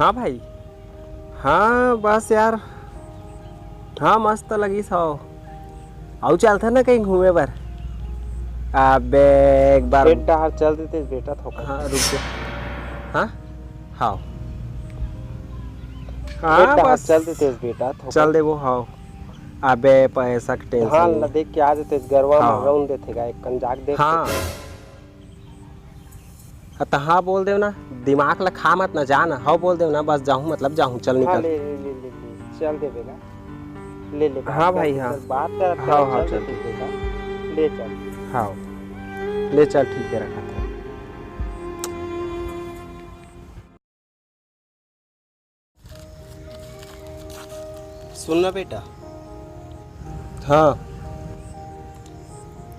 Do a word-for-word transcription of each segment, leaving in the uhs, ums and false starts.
हाँ भाई, हाँ बस यार, हाँ मस्त लगिस हव। अउ चलथन ना कहीं घूमे बर। अबे एक बार खेत डहर चल देते बेटा थोकन। हाँ रुक जा। हाँ, हाँ, खेत हाँ डहर बस चल देते बेटा थोकन। चल देबो, हाँ। अबे पैसा के धान ला tension। देख के आ देते, गरवा हाँ। में रौन देते गा, एक कन जाके देख हाँ। लेते। अ, त हाँ बोल देव ना, दिमाग ला खा मत ना, जा ना, हव बोल देव ना, बस जाहूँ, मतलब जाहूँ, चल हाँ, निकल। ले, ले, ले, ले, ले, चल दे बेटा, ले, ले, हाँ भाई, हाँ। चल, बात कर, हाँ, हाँ, चल चल। दे बेटा, ले चल। हाँ, ले चल, ठीक है, रखा था। सुन ना बेटा। हाँ।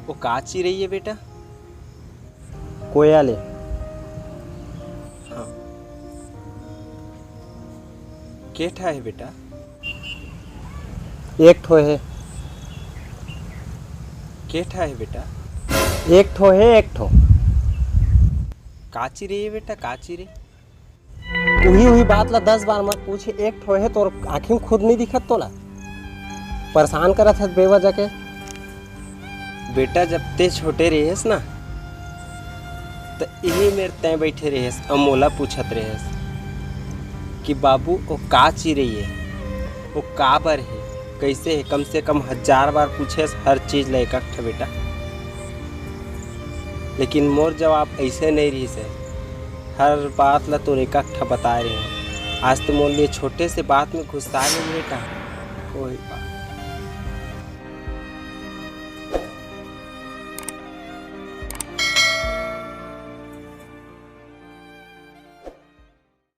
वो का चिरई हे बेटा? कोयल हे। हाँ। के ठा हे बेटा? एक ठो हे। के ठा हे बेटा? एक ठो हे, एक ठो। का चिरई हे बेटा, का चिरई? उही उही बात ला दस बार मत पूछ, एक ठो हे, तोर आँखी में खुद नहीं दिखत तोला? परेशान करत हस बेवजह के। बेटा, जब ते छोटे रहेस ना, त इही मेर तैं बैठे रहेस अउ मोला पूछत रहेस कि बाबू, ओ का चिरई हे, ओ काबर हे, कइसे हे? कम से कम हजार बार पूछेस हर चीज ला एक एक ठा बेटा। लेकिन मोर जवाब अइसे नइ रहिस हे, हर बात ला तोर एक एक ठा बताए रहेंव। आज तो मोर लिए छोटे से बात में गुस्सा गे बेटा। कोई बात